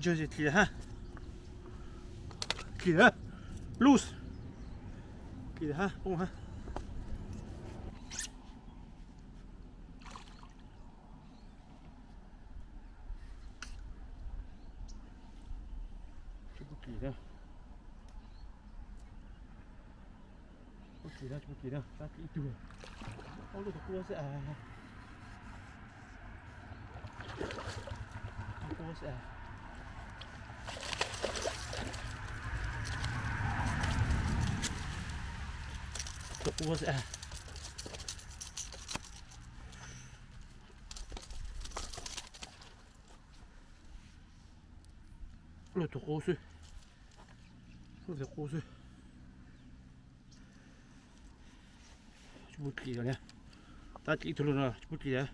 ntswg ces dlim lawm hab. Dlim lawm. Loose. Dlim lawm hab, poob hab. Tsis pub dlim na. Pub dlim na, tsis pub dlim na, tab dlim ib tug. Ob lub tus qub xwb as. Tus qub xwb as. Tus qub xwb as. Lub tus qub xwb. Lub tus qub xwb. Tsis pub dlim lawm na. Tab dlim ib tug lawm no, tsis pub dlim lawm.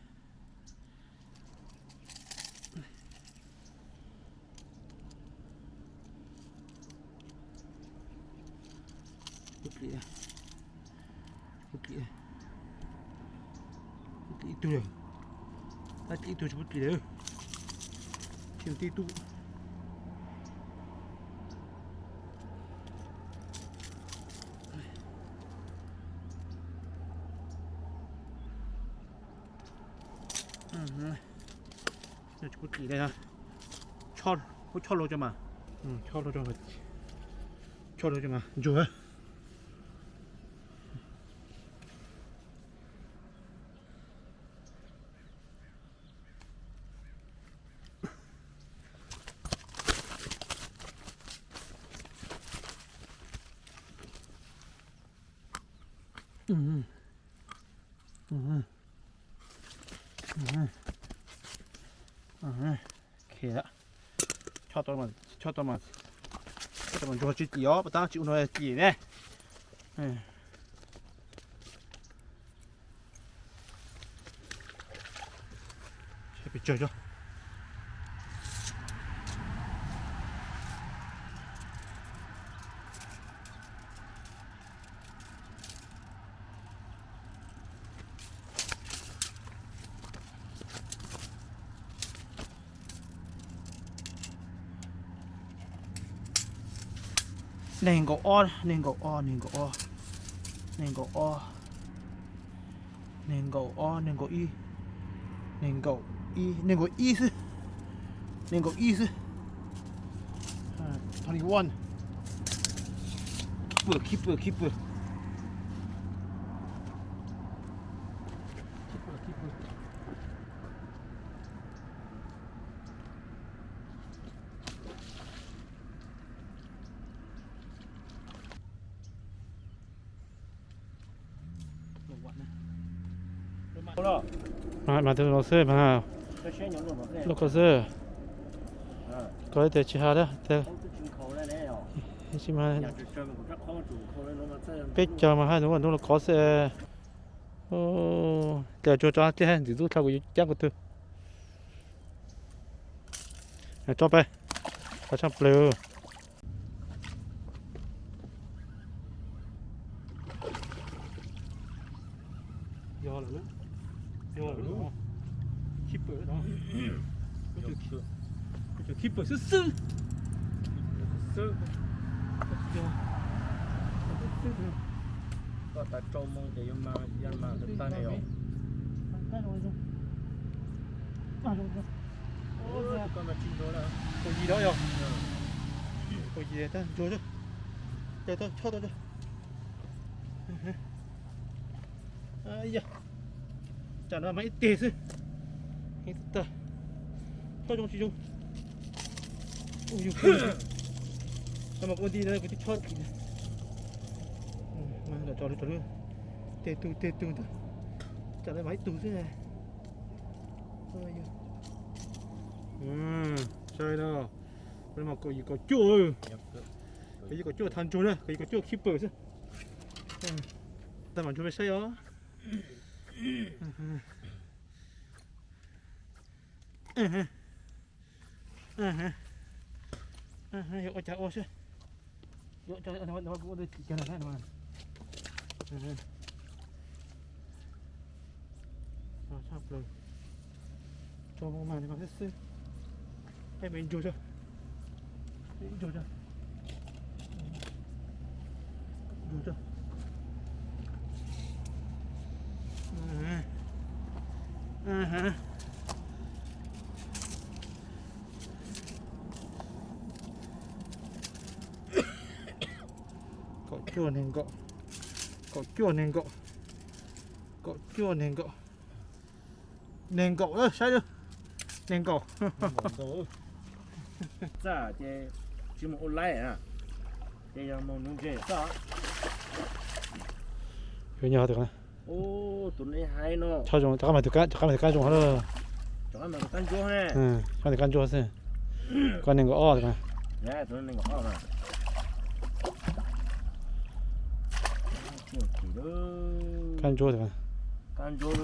Pub dlim, pub dlim, pub dlim ib tug lawm. Tab dlim ib tug tsis pub dlim lawm. Tsis tib tub. Tsis pub txim li, pub choj luag tso mas, choj luag tso, choj luag tso mas ntsuag. Choj tau, choj tau mas ntsuag tsis txim os, pas tab tsis ua no txim ne. Pes tsawg cov. Nees nkaum ob, nees nkaum ob, nees nkaum ob, nees nkaum ob, nees nkaum ob, nees nkaum ib, nees nkaum ib, nees nkaum ib xwb, nees nkaum ib xwb. Twenty one. Khib pw, khib pw, khib pw. Mas tus no xwb mas, lub ko xwb, ko tias tsis hais tias, peb caug mas hais tus ua nub los kov xwb. Tes tsuag tso tiag, ntxim ntxub dhau kuv yuav cab kuv twg. Tso peb, qhov tshaj plaws. Yog lawm, yog lawm, khib pawm, khib pawm xwb xwb. Koj tas rau moo ces yuav mas, yuav mas tag ne yom. Koj mas tsis ntsuag lawm. Kaum yim no yog, kaum yim tag ntsuag, tes tau choj tau. Yog, tsam no mas ib teg xwb, heev tag, choj zoo tsis zoo. Ua yus no mas kuv ua nti no kuv twb choj kim. Tso lub, tso lub, teg tug teg tug ntag, tsam no mas ib tug xwb. Saib no, mas kaum yim kaum cuaj, kaum yim kaum cuaj tag ntsuag na, kaum yim kaum cuaj khib pawm xwb. Tag mam ntsuag peb saib os. Yog ua cas ua xwb. Yog ua cas ua, kuv ua tsis kiag lawm thiab no. Tshaj plaws. Tso moo mas xwb xwb. Peb mus ntsuag tso, ntsuag tso, ntsuag tso. Kaum cuaj nees nkaum, kaum cuaj nees nkaum, kaum cuaj nees nkaum, nees nkaum saib, nees nkaum. Txaj ces tsis mus ua laib na, ces yog mus nuv ntses xwb. Tus no, tus qab mas tus kab zoo, tus qab mas tus kab zoo, tus qab mas tus kab ntsuab xwb. Koj nees nkaum ob, kab ntsuab,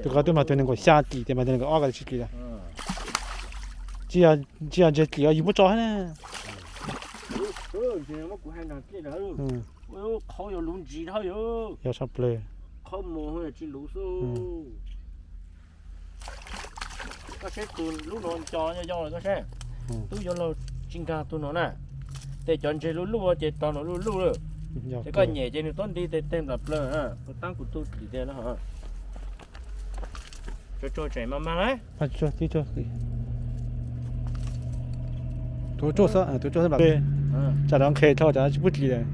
tus kab twb mas tus nees nkaum xya kim tias mas tus nees nkaum ob ko tsis kim lawm. Tsis yog ntses kim os, yus muab tso thiab na. Yog tshaj plaws. Koj saib tus lub no nco nco lawm koj saib. Twb yuav luag tsis nkag tus no na. Ces cov ntses luj luj ces tos nws luj luj lawm. Ces koj nyem ces nws tuab nti tes teg nplam plaws. Kuv tab kuv tu tim tiag no. Tsuag tseem mag mag na. Tsuag tib tsuag. Tus tsuag xwb, tus tsuag xwb. Tsam no nqhes dhau cov tsis pub dlis lawm.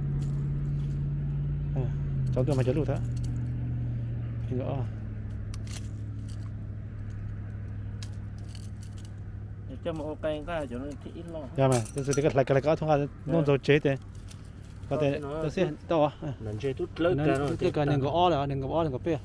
Cov tuaj mas cov luj thiab. Yog mas, tus tus hlais hlais ob tug nqa noj ntxaug tseg tes. Ko tes tau xwb tau. Tub dlawb kawg nees nkaum ob, nees nkaum ob nees nkaum peb.